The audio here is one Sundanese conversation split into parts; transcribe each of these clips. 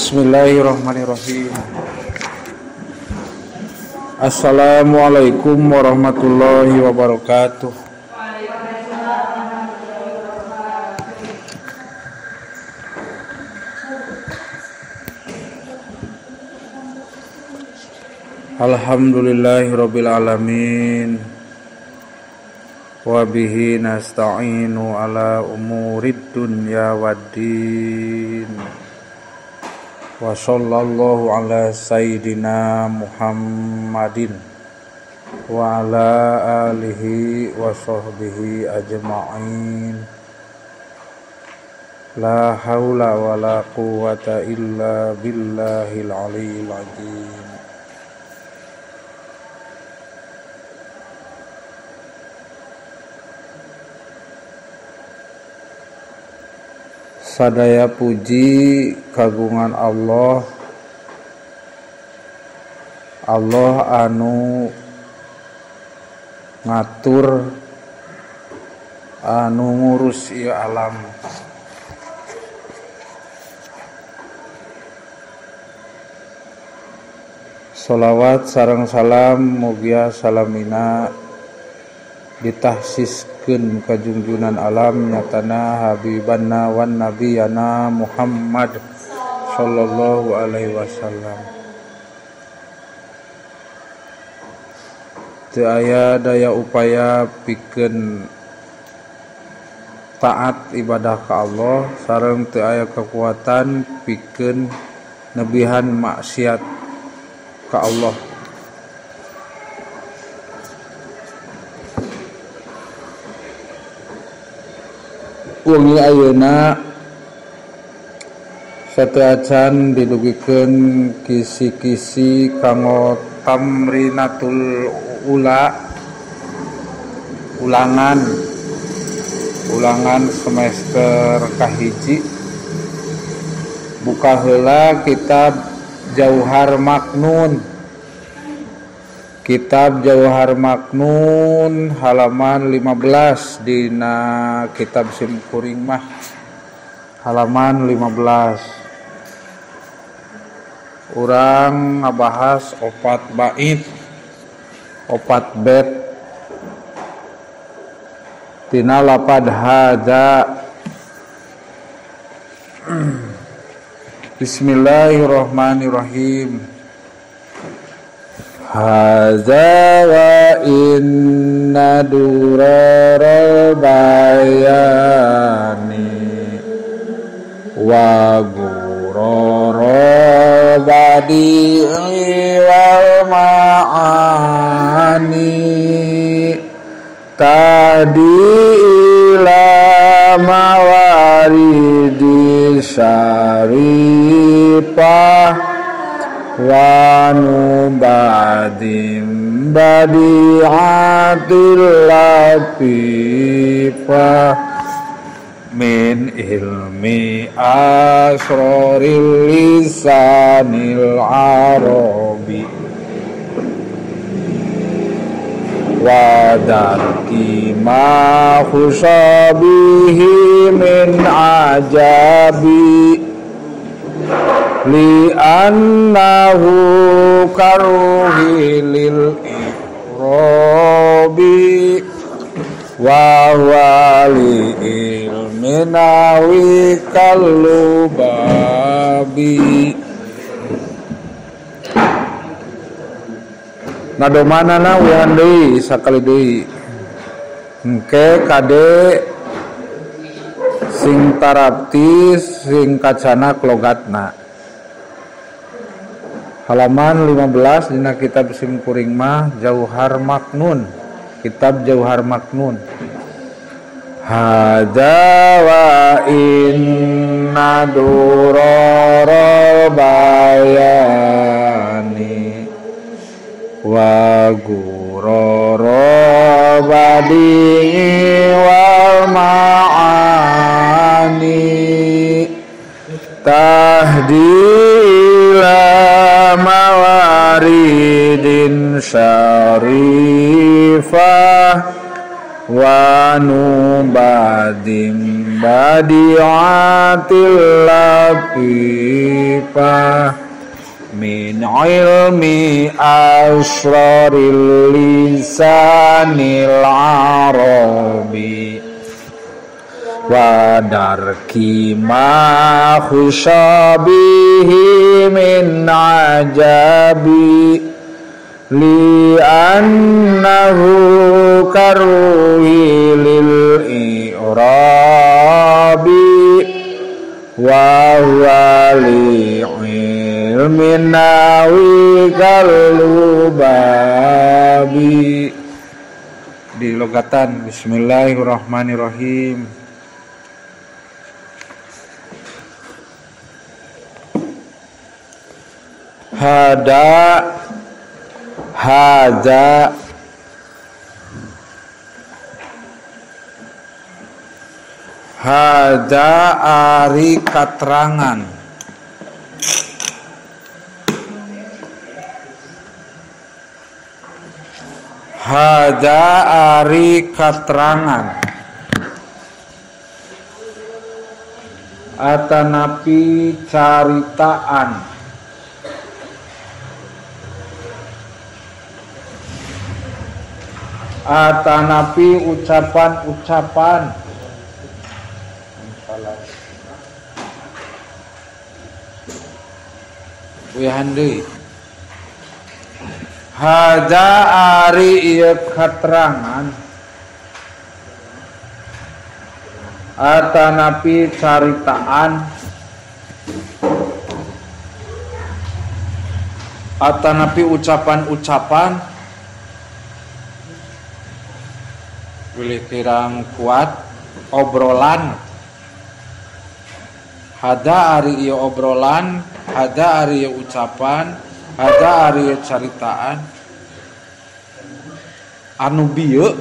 Bismillahirrahmanirrahim. Assalamualaikum warahmatullahi wabarakatuh. Alhamdulillahirabbil alamin. Wa bihi nasta'inu ala umurid dunya waddin. Wa sallallahu ala sayyidina Muhammadin wa ala alihi wa sahbihi ajma'in. La haula wa la quwwata illa billahil aliyyil azim. Sadaya puji kagungan Allah, Allah anu ngatur, anu ngurus ieu alam. Sholawat sareng salam mugia salamina ditahsiskeun ka junjunan alam nyatana habibanna wan nabiyana Muhammad sallallahu alaihi wasallam. Teu aya daya upaya pikeun taat ibadah ka Allah sareng teu aya kekuatan pikeun nebihan maksiat ka Allah. Wengi ayeuna sateuacan didugikeun kisi-kisi kanggo tamrinatul ula, ulangan semester kahiji. Buka heula kitab Jauhar Maknun. Kitab Jauhar Maknun halaman 15 dina kitab simkuring mah halaman 15. Urang ngabahas opat bait, opat bet tina lapad hadza. Bismillahirrahmanirrahim. Hadza wa inna durara bayani wa gurara badi'i wal ma'ani tadi ila mawaridi syarifah wa nubadim badi'atil latifah min ilmi asraril lisanil arabi wa darki ma khusabihi min ajabi li'annahu karuhi lil i'rabi wa huwa li ilminawi kalubabi. Nadomanana wihan deui sakali deui engke kade sing tarapti sing kacanak logatna. Halaman 15 dina kitab simkuring mah Jauhar Maknun, kitab Jauhar Maknun. Hadza wa inna durara bayani wa gurara badi'i wal ma'ani tahdi ila mawaridin syarifah wa nubadim badi'atil latifah min ilmi asraril lisanil arabi wa darki ma khushabihi min ajabi li annahu karruhi lil i'rabi wa huwa li ilmin nawi kalubabi. Di logatan bismillahirrahmanirrahim. Hada hada hada ari katerangan hada ari katerangan atanapi caritaan atanapi ucapan-ucapan wihan deui. Hada ari ieu katerangan atanapi caritaan atanapi ucapan-ucapan pilih kirang kuat obrolan. Hada ari ieu obrolan, hada ari ieu ucapan, hada ari ieu caritaan anu bieu,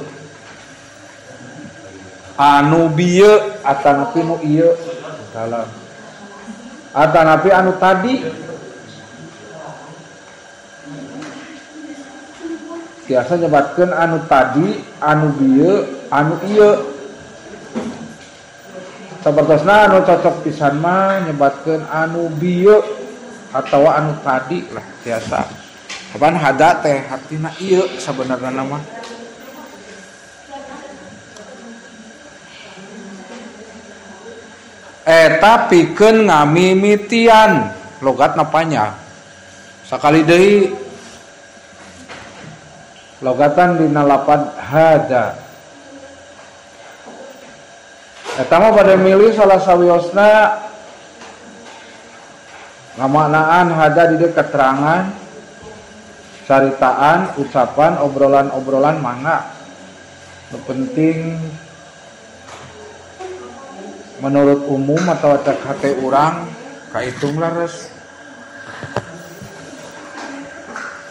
anu bieu atanapi nu ieu salah atanapi anu tadi. Biasa nyebatkeun anu tadi, anu bieu, anu ieu. Sapertosna anu cocok pisan mah nyebatkeun anu bieu atawa anu tadi lah biasa. Kapan hada teh hartina ieu sabenerna mah. Eta pikeun ngamimitian logatna panjang. Sakali deui logatan dina lapad hada. Eta mah bade milih salah sawiosna ngamaknaan hada di dieu keterangan, caritaan, ucapan, obrolan-obrolan mangga. Nu penting menurut umum atau cek hate urang kaitung leres.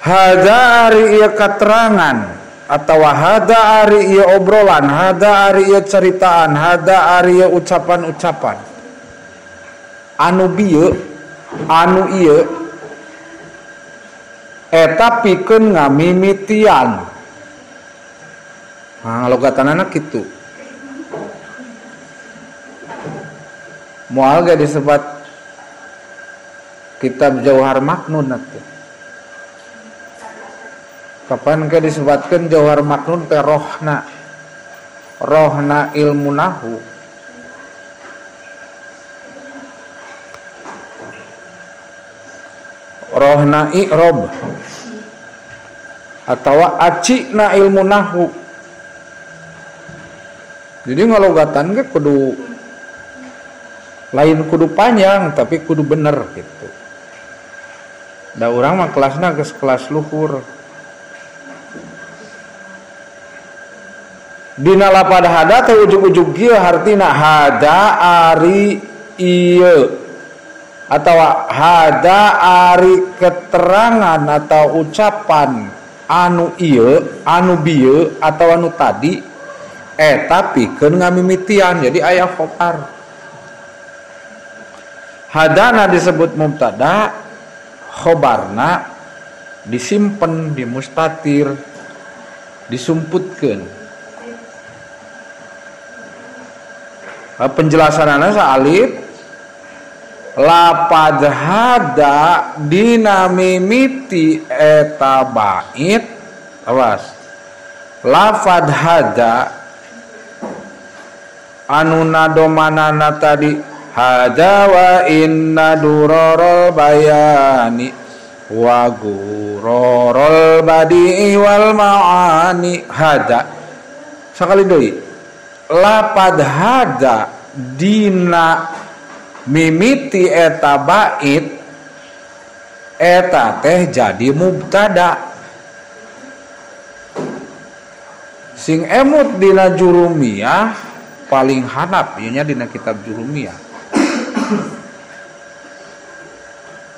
Hada ari ieu katerangan atawa hada ari ieu obrolan, hada ari ieu caritaan, hada ari ieu ucapan-ucapan anu bieu, anu ieu eta pikeun ngamimitian. Nah, logatanana kitu. Moal ge disebat kitab Jauhar Maknun atuh. Kapan ke disebutkan Jauhar Maknun teh rohna, rohna ilmu nahu. Rohna i'rob atau acina ilmu nahu. Jadi ngalogatan ge kudu lain kudu panjang tapi kudu bener gitu. Da urang mah kelasna geus kelas luhur. Dina lapad hada teh ujug-ujug ieu hartina hada ari ieu atau hada ari keterangan atau ucapan anu ieu, anu bieu atau anu tadi eta pikeun ngamimitian. Jadi aya khobar. Hadana disebut mubtada, khobarna disimpen di mustatir, disumputkeun. Penjelasanana saalif lapad hada dina mimiti eta bait. Awas, lafad hada anu nadomanana tadi hada wa inna durarul bayani wa gurarul badi wal maani. Hada sakali deui lapad hada dina mimiti eta bait eta teh jadi mubtada. Sing emut dina jurumiyah paling hanap ieu nya dina kitab jurumiyah.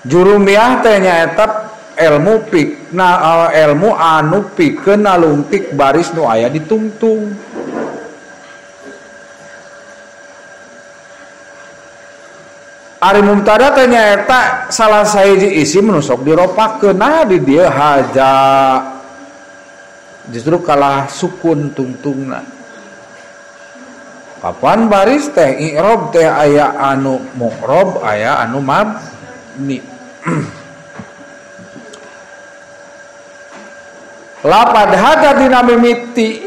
Jurumiyah teh nyaeta ilmu pik na ilmu anu pikeun nalungtik baris nu aya ditungtung. Ari mubtada teh nyaeta salah sahiji isim nu sok diropakeun. Nah di dieu haja justru kalah sukun tungtungna. Kapan baris teh i'rob teh aya anu mu'rob aya anu mabni. Lapad hada dina mimiti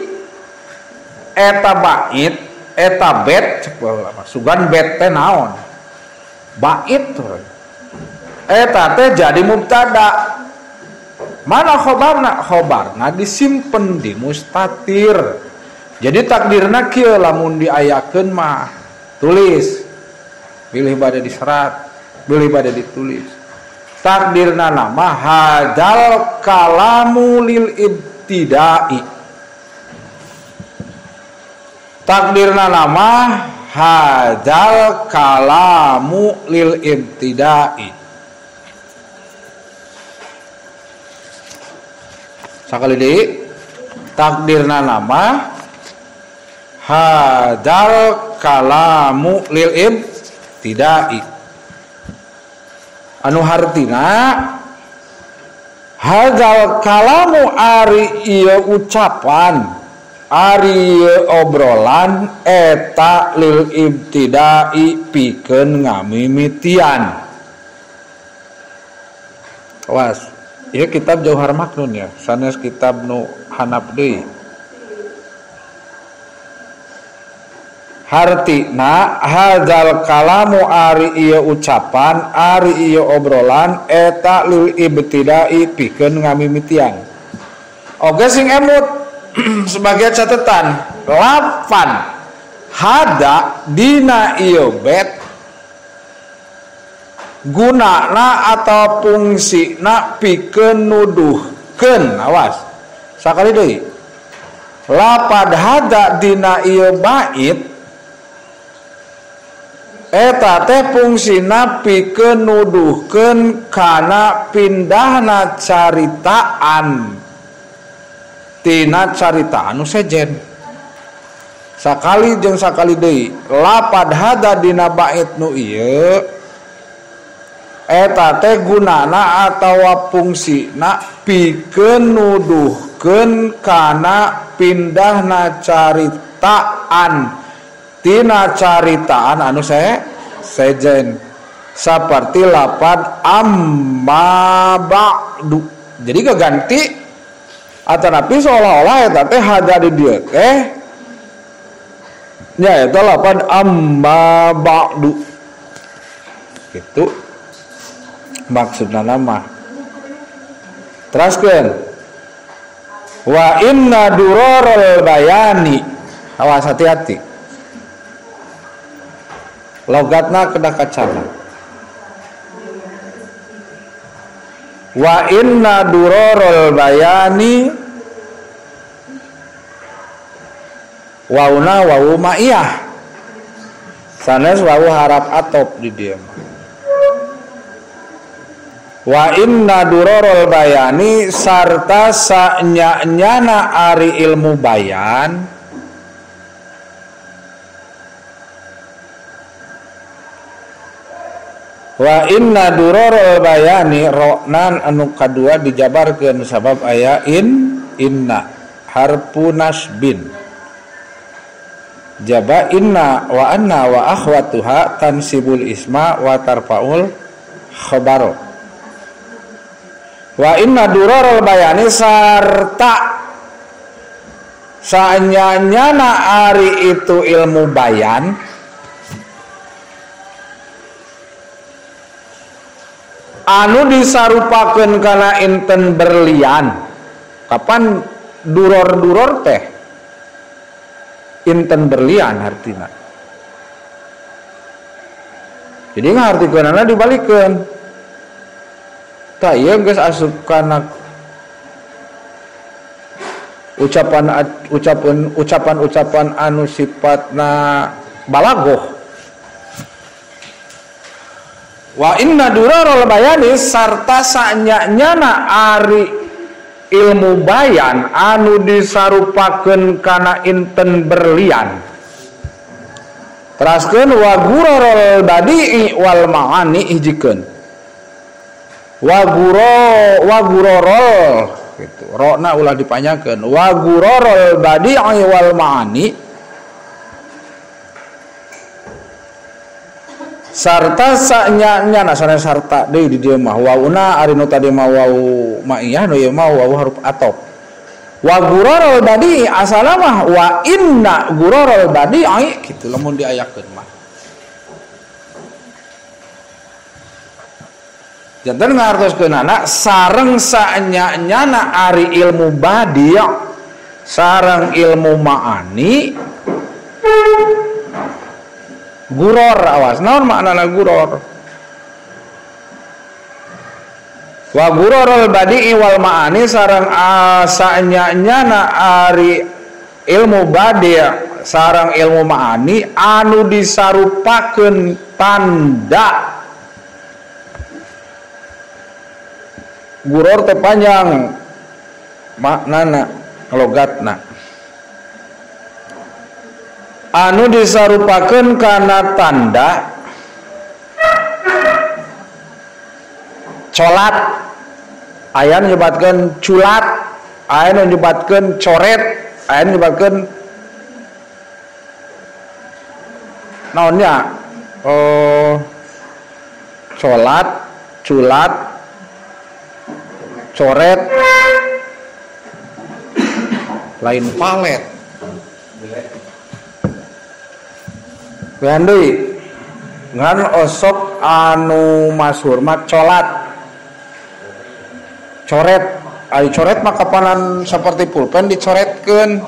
eta bait eta bet cek baheula sugan bet teh naon bait eta teh jadi mubtada. Mana khobarna? Khobarna disimpen di mustatir. Jadi takdirna kieu lamun diayakeun mah tulis bilih bade diserat bilih bade ditulis. Takdirna nama hadal kalamu lil ibtidai. Takdirna nama hadal kalamu lil ibtidai. Sakali deui takdirna nama hadal kalamu lil ibtidai. Anu hartina hadal kalamu ari ieu ucapan ari ieu obrolan eta lil ibtidai pikeun ngamimitian. Awas, ieu kitab Jauhar Maknun ya, sanes kitab nu hanap deui. Hartina hadzal kalamu ari ieu ucapan ari ieu obrolan eta lil ibtidai pikeun ngamimitian. Oke sing emut sebagai catatan lapan hada dina ieu bet gunana atau fungsina pikeun nuduhkeun. Awas sakali deui lapad hada dina ieu bait eta teh fungsina pikeun nuduhkeun kana pindahna caritaan tina carita anu sejen. Sakali jeung sakali deui lapad hada dina bait nu ieu eta teh gunana atawa fungsina pikeun nuduhkeun kana pindahna caritaan tina caritaan anu sejen seperti lapad amma ba'du. Jadi keganti atanapi seolah-olah eta teh hada di dieu teh nya eta lapad amma ba'du. Gitu maksudna nama. Teraskeun wa inna durarul bayani. Awas hati-hati. Logatna kedah kacana. Wa inna durarul bayani wauna wawu ma'iyah sanes wawu harap atop di dieu. Wa inna durarul bayani sarta sanya-nyana ari ilmu bayan wa inna durarul bayani roknan anu kadua dijabarkeun sabab aya in inna harfu nasbin. Jaba inna wa anna wa akhwatuha tansibul isma wa tarfaul khabaro. Wa inna durarul bayani sarta saanyana ari itu ilmu bayan anu disarupakeun kana inten berlian. Kapan duror-duror teh inten berlian hartina. Jadi ngartikeunana dibalikeun. Tah ieu geus asup kana ucapan-ucapan anu sifatna balagoh. Wa inna durarul bayani sarta sanyana ari ilmu bayan anu disarupakeun kana inten berlian. Teraskeun wa gurarul badi'i wal ma'ani hijikeun. Wa gurorol gitu. Rona ulah dipanjangkeun. Wa gurarul badi'i wal ma'ani sarta sanyana sanes sarta deui di dieu mah wauna ari nu tadi mah wau ma'iyah nu ieu mah wau huruf atop. Wa gurarul badi asalna mah wa inna gurarul badi kitu lamun diayakeun mah. Janten ngartoskeunana sareng sanyana ari ilmu badi sareng ilmu ma'ani guror awas naon maknana guror. Wa gurorul badi'i wal ma'ani sareng sanyana ari ilmu badi' sareng ilmu ma'ani anu disarupakeun tanda. Guror teh panjang maknana logatna anu disarupakeun kana tanda colat, aya nu nyebatkeun culat, aya nu nyebatkeun coret, aya nu nyebatkeun naonnya colat, culat, coret, lain palet. Deui ngan osok anu masyhur mah colat, coret. Ari coret mah kapanan seperti pulpen dicoretkeun.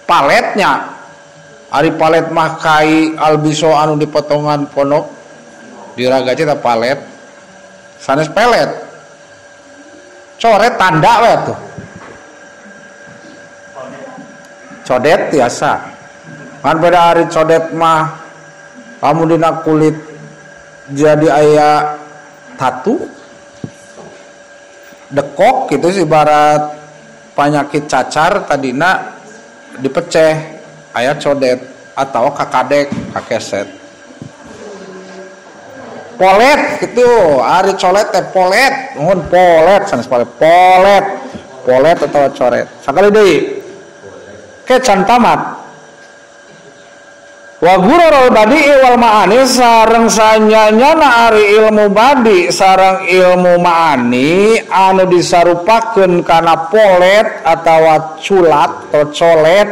Paletnya ari palet mah kai albiso anu dipotongan ponok diragace ta palet. Sanes pelet. Coret tanda we tuh. Codet biasa. Kan beda ari codet mah kamu dina kulit jadi aya tatu dekok gitu sih, ibarat penyakit cacar tadina dipeceh aya codet atau kakadek kakeset. Polet gitu, ari colet teh polet, nuhun polet sanes polet, polet, polet atau coret. Sakali deui. Ke can tamat. Wa gurarul badi'i wal ma'ani sareng sanyana ari ilmu badi sareng ilmu ma'ani anu disarupakeun kana polet atawa culat atau colet.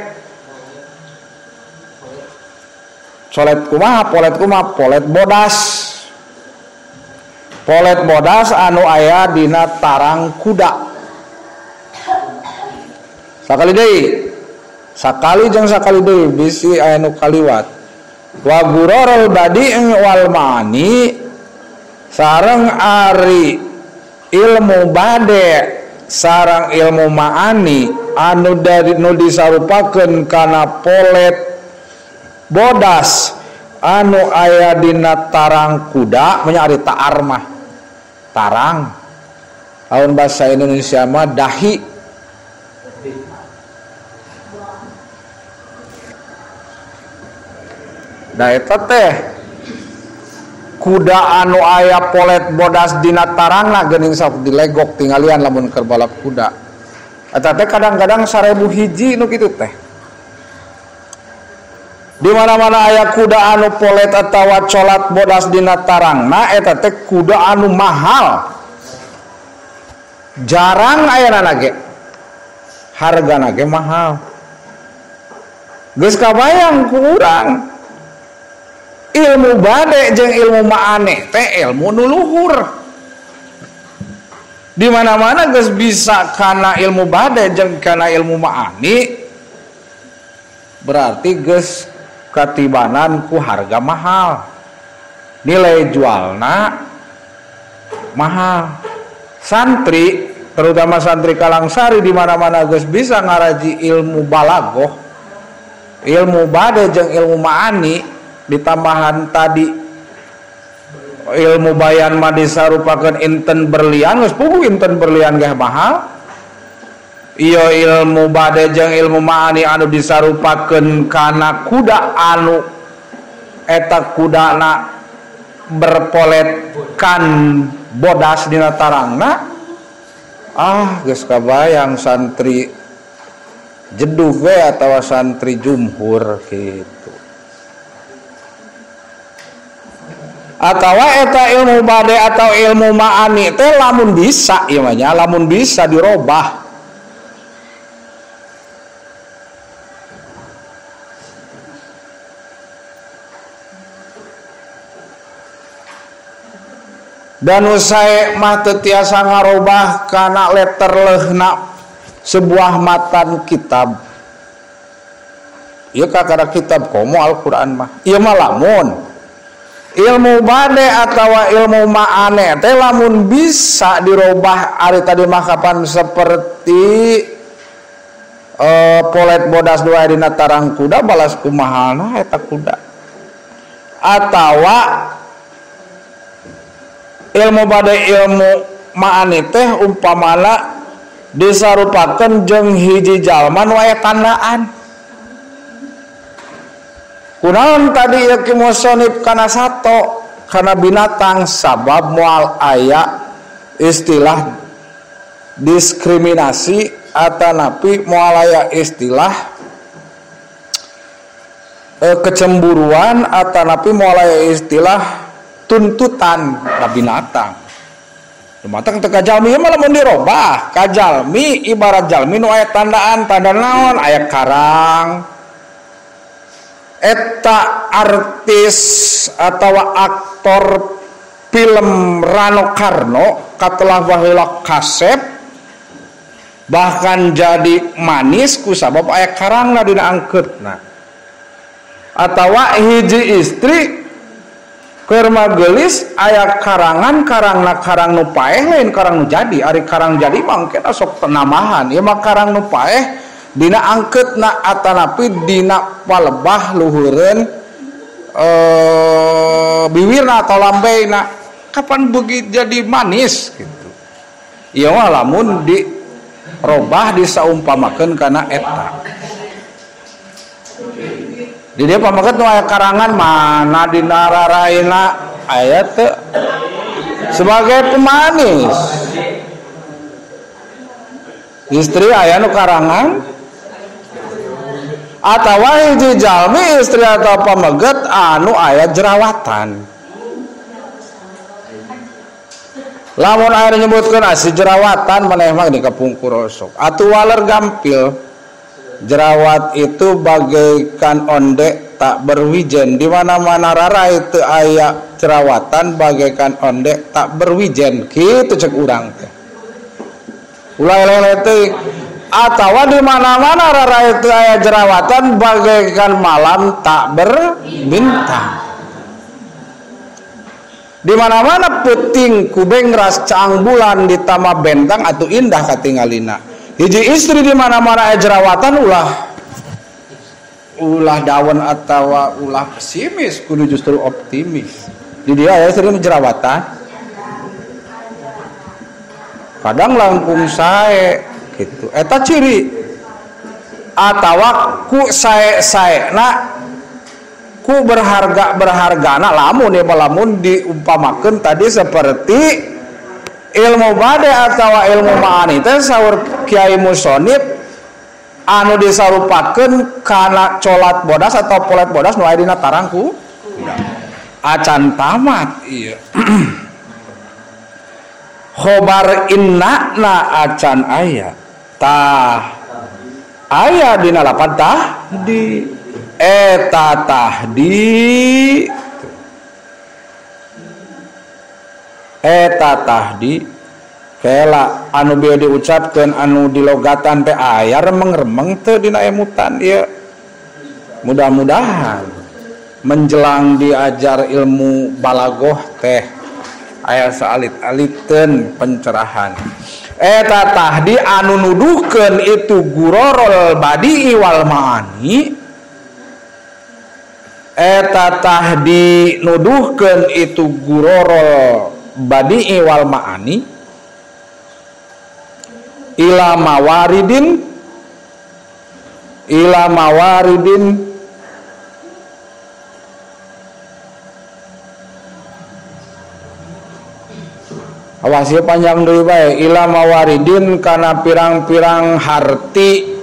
Colet kumaha? Polet kumaha? Polet bodas. Polet bodas anu aya dina tarang kuda. Sakali deui. Sakali jeung sakali deui bisi aya nu kaliwat. Wa gurarul badi'i wal ma'ani sareng ari ilmu bade sareng ilmu ma'ani anu dari nu disarupakeun kana polet bodas anu aya dina tarang kuda, nya ari taar mah tarang, lamun bahasa Indonesia mah dahi. Da eta teh kuda anu aya polet bodas dina tarangna geuning sok dilegok tinggalian lamun keur balap kuda. Eta teh kadang-kadang 1000 hiji nu kitu teh. Di mana-mana aya kuda anu polet atawa colat bodas dina tarangna eta teh kuda anu mahal. Jarang ayana ge. Hargana ge mahal. Geus kabayang ku urang. Ilmu bade jeung ilmu maane teh ilmu nu luhur. Di mana-mana geus bisa kana ilmu bade jeung kana ilmu maani berarti geus katibanan ku harga mahal, nilai jualna mahal. Santri, terutama santri Kalangsari di mana-mana geus bisa ngaraji ilmu balagoh, ilmu bade jeung ilmu maani, ditambahan tadi ilmu bayan mah disarupakeun inten berlian, geus puguh inten berlian geh mahal. Iyo ilmu bade jeung ilmu maani anu disarupakeun kana kuda anu eta kudana berpoletkan bodas dina tarangna, ah geus kabayang santri jedug we atawa santri jumhur gitu. Atawa eta ilmu bade atau ilmu maani teh lamun bisa ieu mah nya, lamun bisa dirobah. Dan usai mah teu tiasa ngarobah kana letter leuhna sebuah matan kitab. Ieu kakara kitab komo Al-Qur'an mah. Ieu mah lamun ilmu bade atawa ilmu maane teh lamun bisa dirobah ari tadi mah kapan seperti polet bodas dua dina tarang kuda balas kumahalna eta kuda. Atawa ilmu bade ilmu maani teh umpamana disarupakeun jeung hiji jalma nu aya tandaan. Kunaon tadi ieu ki musonib kana sato kana binatang sabab moal aya istilah diskriminasi atanapi moal aya istilah kecemburuan atanapi moal aya istilah tuntutan ka binatang. Lumatang teu ka jalmi mah lamun dirobah, ka jalmi ibarat jalmi nu aya tandaan, tanda naon? Aya karang. Eta artis atawa aktor film Rano Karno katelah baheula kasep bahkan jadi manis ku sabab aya karangna dina angkeutna. Atawa hiji istri keur magelis aya karangan, karangna karang nu paeh lain karang nu jadi. Ari karang jadi mah engke sok penambahan. Ieu mah karang nu paeh dina angkeutna atanapi dina palebah luhureun biwirna atau lambeyna. Kapan begitu jadi manis gitu. Ieu mah lamun dirobah disaumpamakeun kana eta. Di dia pamaket nu aya karangan mana dina raraina aya teu sebagai pemanis. Istri aya nu karangan atawa hiji jalmi istri atau pameget anu aya jerawatan. Lamun aya nyebutkeun asi jerawatan maneh mah di kapungkur osok atuh waler gampil. Jerawat itu bagaikan ondek tak berwijen. Di mana-mana rara itu aya jerawatan bagaikan ondek tak berwijen. Gitu cek urang teh. Ulah eleh teh. Atawa di mana-mana rara itu aya jerawatan bagaikan malam tak berbintang. Di mana-mana puting kubeng ras caang bulan ditambah bentang atau indah katingalina. Hiji istri di mana-mana jerawatan ulah daun atau ulah pesimis, kudu justru optimis. Di dia ya sering jerawatan. Kadang langkung sae gitu. Eta ciri atawa ku sae-saena ku berharga-berhargana lamun ya lamun diumpamakeun tadi seperti ilmu bade atau ilmu ma'ani teh saur Kiai Musonib anu disarupakeun kana colat bodas atau polet bodas nu aya dina tarang kuda. Acan tamat ieu. Khobar inna na acan aya. Tah aya dina lapan tahdi eta tahdi eta tahdi kela anu bieu diucapkeun anu dilogatan teh aya remeng-remeng teu dina emutan ieu. Mudah-mudahan menjelang diajar ilmu balagoh teh aya saalit-aliteun pencerahan. Eta tahdi anu nuduhkeun itu gurorol badi wal maani. Eta tahdi nuduhkeun itu gurorol badi wal maani ila mawaridin, ila mawaridin awas ieu panjang deui bae ila mawaridin kana pirang-pirang harti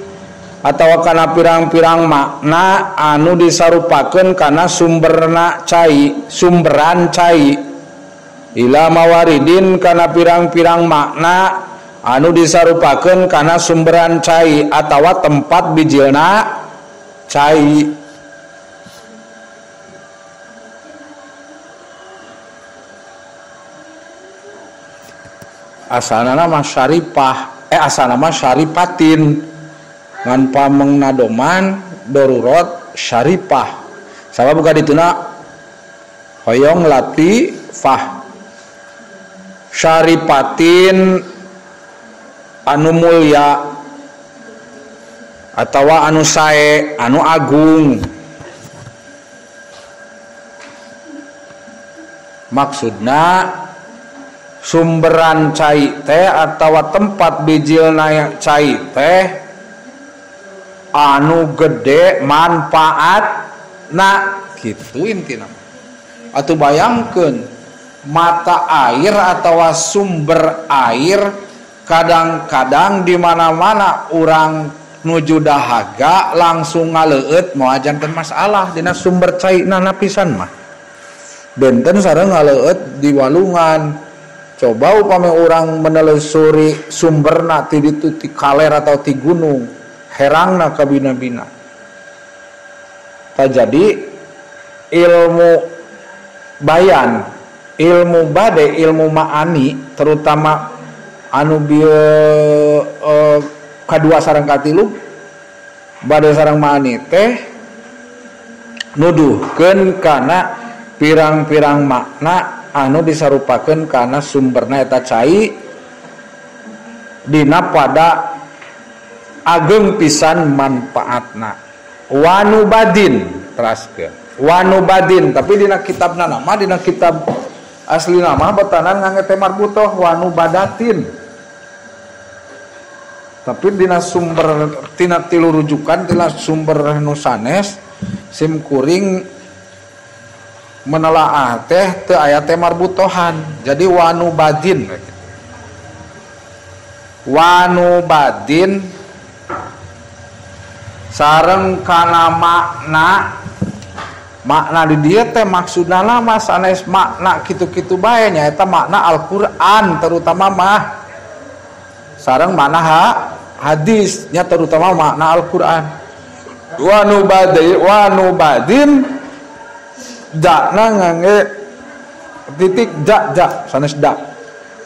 atawa kana pirang-pirang makna anu disarupakeun kana sumberna cai, sumberan cai. Ila mawaridin kana pirang-pirang makna anu disarupakeun kana sumberan cai atawa tempat bijilna cai. Asalna mah syaripah, asalna mah syaripatin ngan pamengnadoman darurat syaripah. Sabab buka dituna hoyong latifah. Syaripatin anu mulia atawa anu sae, anu agung. Maksudna sumberan cai teh atawa tempat bijilna cai teh anu gede manfaatna kitu intina. Atuh bayangkeun mata air atawa sumber air kadang-kadang di mana-mana urang nuju dahaga langsung ngaleueut moal janten masalah dina sumber caina pisan mah. Benten sareng ngaleueut di walungan. Coba upami urang menelusuri sumberna ti ditu ti kaler atau ti gunung, herangna kabina-bina. Tah jadi ilmu bayan, ilmu bade, ilmu ma'ani terutama anu bieu kadua sareng katilu bade sareng ma'ani teh nuduhkeun kana pirang-pirang makna anu disarupakeun kana sumberna eta cai dina pada ageng pisan manfaatna. Wanubadin teraskeun wanubadin, tapi dina kitabna nama, dina kitab asli nama betanan ngangge teh marbutoh wanubadatin, tapi dina sumber tina tilu rujukan tina sumber nu sanes sim kuring menelaah teh teu aya teh marbutohan. Jadi wanubadin, wanubadin sareng kana makna. Makna di dieu teh maksudna mah sanes makna kitu-kitu bae nya eta makna Al-Qur'an terutama mah sareng makna hadis nya terutama makna Al-Qur'an. Wanubadin, wanubadin dakna ngangge titik dak dak sanes dak.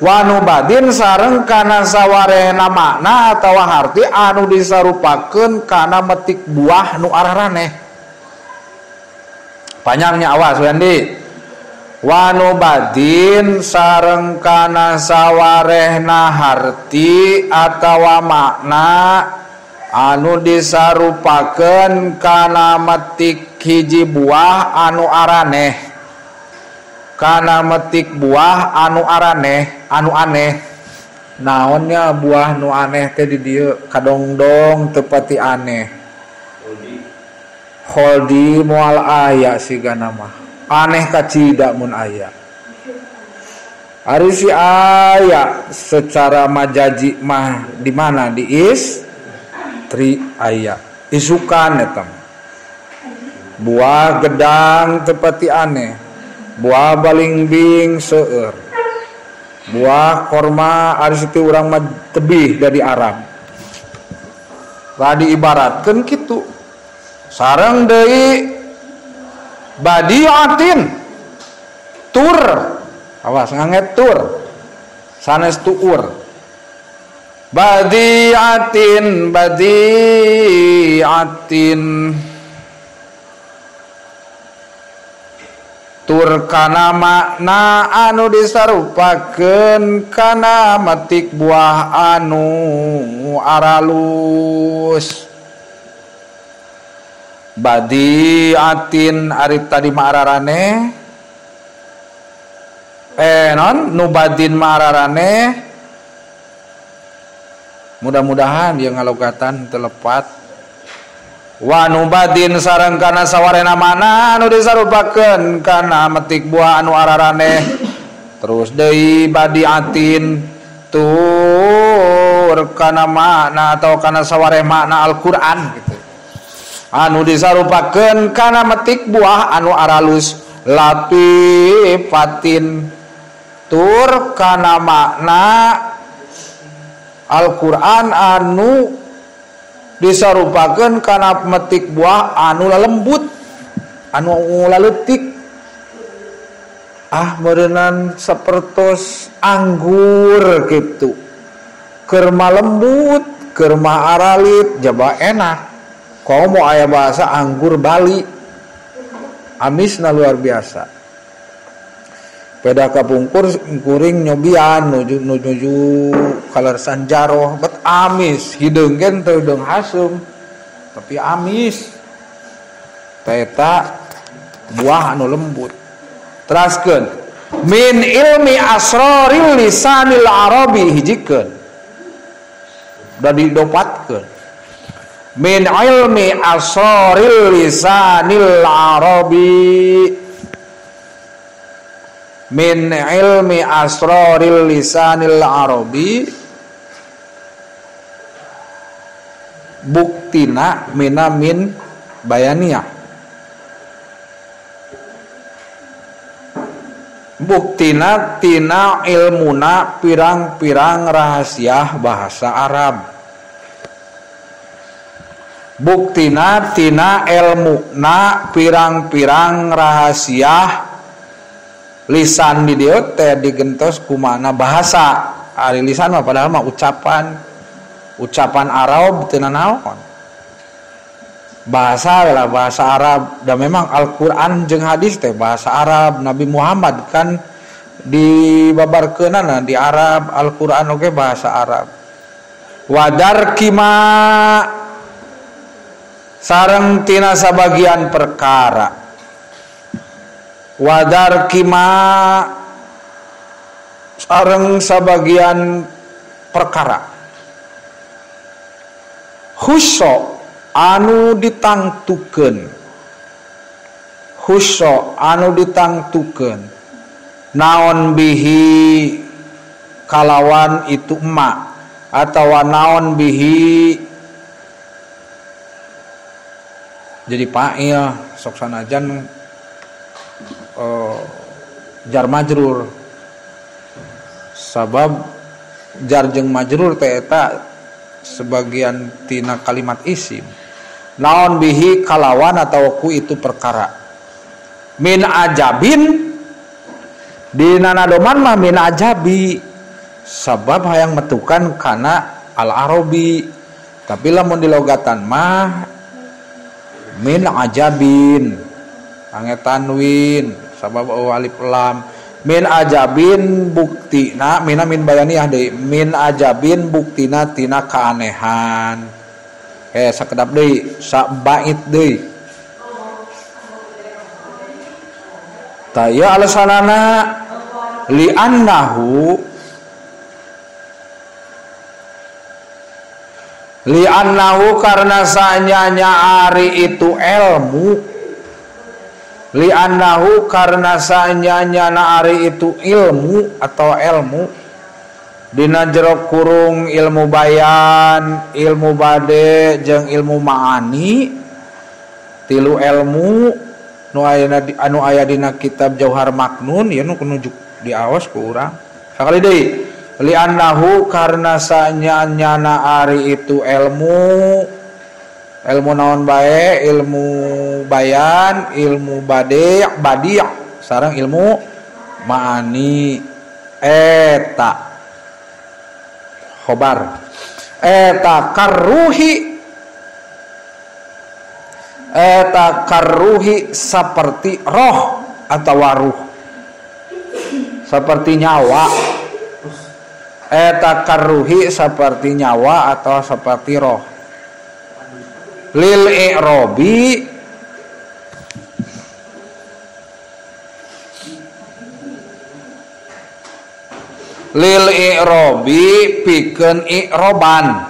Wanubadin sareng kana sawarehna makna atawa harti anu disarupakeun kana metik buah nu araraneh. Panjangnya awas Wandi. Wanubadin sareng kana sawarehna harti atawa makna anu disarupakeun kana metik hiji buah anu araneh. Kana metik buah anu araneh, anu aneh. Naonnya buah nu aneh teh di dieu kadongdong teu pati aneh. Kholdi moal aya sigana mah. Aneh kacida mun aya. Ari si aya secara majaji mah di mana? Di antri aya isukan eta buah gedang tepati aneh, buah balingbing seueur, buah korma ari situ urang mah tebih dari Arab. Radi ibaratkeun kitu. Sareng deui badiatin tur, awas nganget tur, sanes tuur. Badiatin badiatin tur kana makna anu disarupakeun kana metik buah anu aralus. Badiatin ari tadi mah ararane non nu badin mah ararane, mudah-mudahan yang ngalogatan telepat. Wa nubadin sareng kana sawarena mana anu disarupakeun kana metik buah anu ararane. Terus deui badiatin tur kana makna atau kana sawareh makna Al-Qur'an gitu. Anu disarupakeun kana metik buah anu aralus latifatin tur kana makna Al-Qur'an anu disarupakeun kana metik buah anu lembut, anu laletik. Ah meureunnan sapertos anggur gitu. Keur mah lembut, keur mah aralit, jaba enak. Komo aya bahasa anggur Bali. Amisna luar biasa. Peda kapungkur kuring nyobian nuju kalersan jaroh bet amis hideung gen teu hideung hasum tapi amis ta buah anu lembut. Teraskeun min ilmi asraril lisanil arabi hijikeun da didopatkeun min ilmi asraril lisanil arabi, min ilmi asraril lisanil arabi buktina mina min bayaniyah, buktina tina ilmuna pirang-pirang rahasia bahasa Arab, buktina tina ilmuna pirang-pirang rahasia lisan di dieu teh digentos kumana bahasa. Ari lisan mah padahal mah ucapan, ucapan Arab teu nanaon. Bahasa lah bahasa Arab, dan memang Al-Qur'an jeung hadis teh bahasa Arab. Nabi Muhammad kan dibabarkeunana di Arab, Al-Qur'an oge bahasa Arab. Wadar kima sareng tina sabagian perkara. Wadar kima sareng sabagian perkara khuso anu ditangtukeun, khuso anu ditangtukeun naon bihi kalawan itu emak atawa naon bihi jadi fa'il sok sanajan jar majrur, sabab jar jeung majrur teh eta sebagian tina kalimat isim. Naon bihi kalawan atau ku itu perkara min ajabin dina nadoman mah min ajabi sabab hayang metukan kana al arabi, tapi lamun dilogatan mah min ajabin ange tanwin sabab alif lam. Min ajabin buktina mina min bayaniyah deui min ajabin buktina tina keanehan. Sakedap deui sabait deui ta ieu alasanana li'annahu li'annahu karena sanyanya ari itu ilmu, li'annahu karena sanyanya ari itu ilmu atau ilmu Dina jero kurung ilmu bayan, ilmu bade jeung ilmu ma'ani, tilu ilmu nu aya dina kitab Jauhar Maknun ieu nu kunujuk diaos ku urang. Sakali deui, li annahu karna sanyana ari itu ilmu, ilmu naon bae, ilmu bayan, ilmu bade, badi' sareng ilmu ma'ani eta khobar eta karruhi, eta karruhi seperti roh atau waruh, seperti nyawa. Eta karruhi seperti nyawa atau seperti roh. Lil i'robi lil i'robi pikeun i'roban,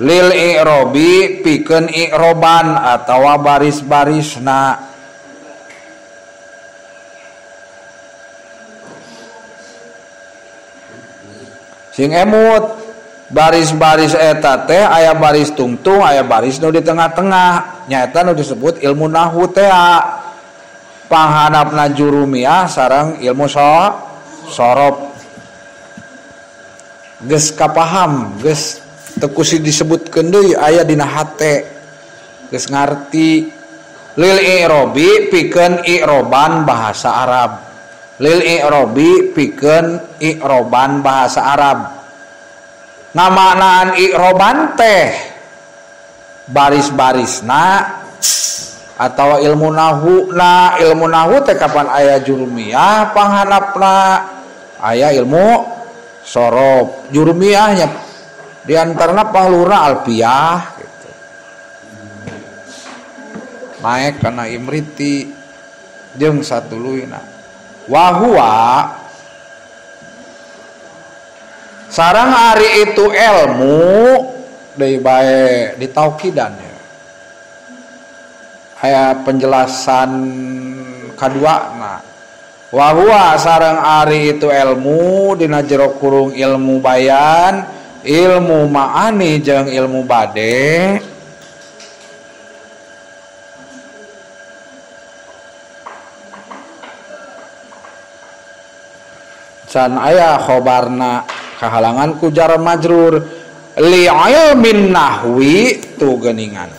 lil i'robi pikeun i'roban atawa baris-barisna. Sing emut baris-baris eta teh aya baris tungtung, aya baris nu di tengah-tengah, nyaeta nu disebut ilmu nahwu teh. Panghanapna jurumiyah sareng ilmu sorob. Geus kapaham, geus teu kusi disebutkeun deui aya dina hate. Geus ngarti. Lil i'robi pikeun i'roban bahasa Arab. Lil i'robi pikeun i'roban bahasa Arab. Ngamaknaan i'roban teh baris-barisna atau ilmu nahwu. Na ilmu nahwu teh kapan aya jurumiyah panghanapna aya ilmu sorob. Jurumiyahnya diantarana pangluhurna alfiyah gitu. Naik kana imriti jeung satuluyna. Wa huwa sareng ari itu ilmu deui bae ditaukidan ya. Aya penjelasan kadua na. Wa huwa sareng ari itu ilmu dina jero kurung ilmu bayan, ilmu ma'ani jeung ilmu bade. Can aya khobarna kahalangan ku jar majrur li ilmin nahwi tu geuningan.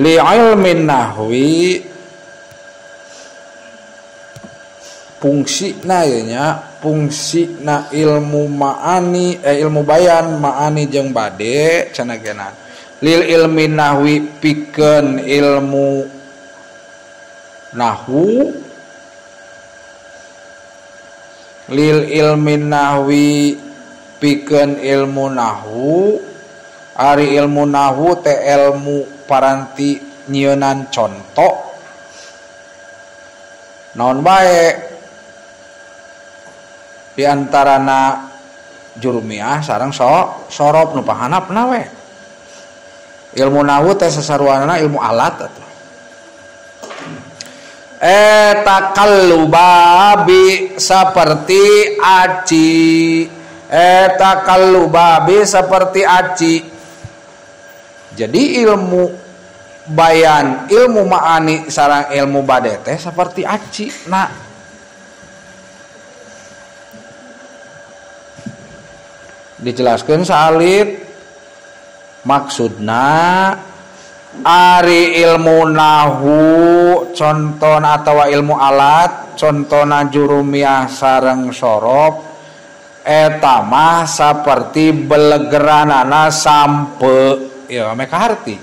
Li ilmin nahwi fungsina ieu nya, fungsina ilmu ma'ani, ilmu bayan ma'ani jeung bade cenah geuna. Lil ilmi nahwi pikeun ilmu nahwu, lil ilmi nahwi pikeun ilmu nahwu. Ari ilmu nahwu teh ilmu paranti nyieunan conto naon bae di antarana jurumiyah sareng sorob nu pahanapna we. Ilmu nahwu teh sasaruanana ilmu alat atuh. Eta kallubabi seperti aci, eta kallubabi seperti aci. Jadi ilmu bayan, ilmu ma'ani sareng ilmu bade teh seperti aci. Nah, dijelaskeun saalit maksudna ari ilmu nahwu contona atawa ilmu alat contona jurumiyah sareng sorob eta mah saperti belegeranana sampe ya meka harti.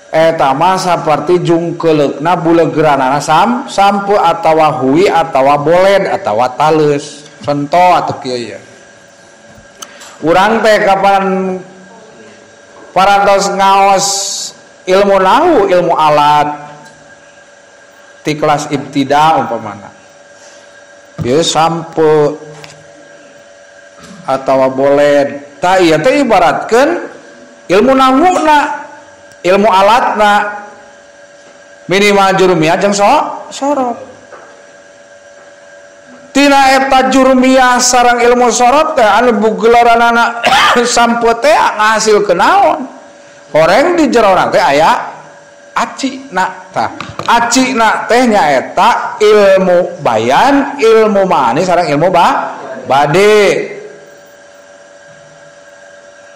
Eta mah saperti jungkeleukna bulegeranana sampe atawa hui atawa boled atawa taleus. Contoh atuh kieu ya. Urang teh kapan parantos ngaos ilmu nahwu, ilmu alat ti kelas ibtida umpamana. Ieu sampe atawa boled. Tah ieu teh ibaratkeun ilmu nahwuna, ilmu alatna minimal jurumiyah jeung sorob. Tina eta jurmiyah sareng ilmu sorof teh anu bugelaranana sampo teh ngahasilkeun naon? Horeng di jerona teh aya acina tah. Acina teh nyaeta ilmu bayan, ilmu ma'ani sareng ilmu bade.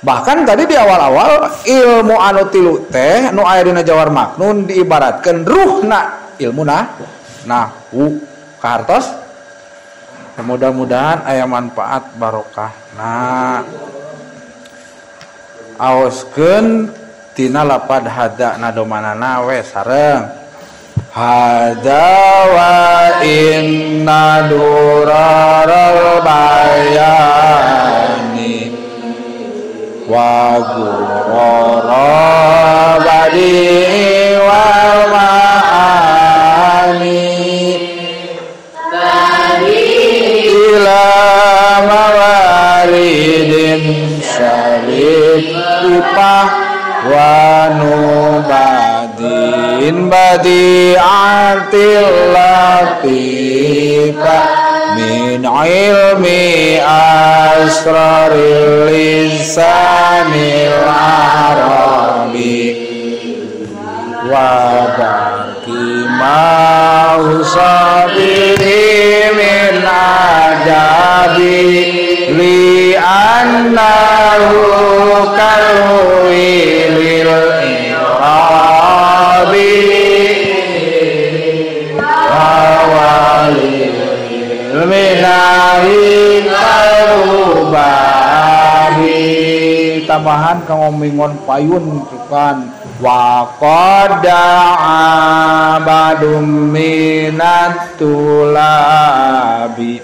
Bahkan tadi di awal-awal ilmu anu tilu teh nu aya dina Jawar Maknun diibaratkeun ruhna ilmu nahwu kahartos. Mudah-mudahan aya manfaat barokah. Nah, aoskeun tina lapad hada nadomanana we sareng hada wa inna duraral bayani wa gurara badi wal ma'ani ila mawaridin syarif upah wa nubadin badi'atil latifa min ilmi asraril lisanil arabi wa baqi ma usabihi min ajabi li annahu kalwilil irabi wa walil minahi kalubabi. Tambahan kang mingon payun bukan wa qada'a badum minat tulabi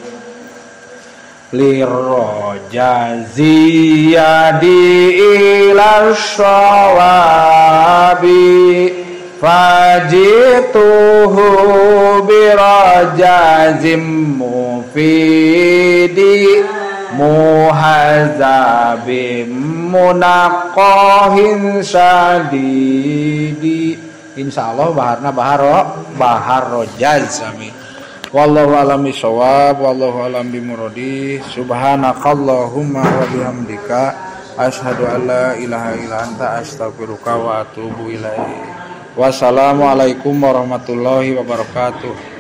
lirrojaziyadi ila syawabi fajituhu birajazim mufidi muhazabim munaqahin sadidi. Insyaallah baharna bahar rojaz. Amin. Wallahu a'lam bishawab, wallahu a'lam bimuradi. Subhanakallahumma wa bihamdika asyhadu an la ilaha illa anta astaghfiruka wa atubu ilaik. Wassalamualaikum warahmatullahi wabarakatuh.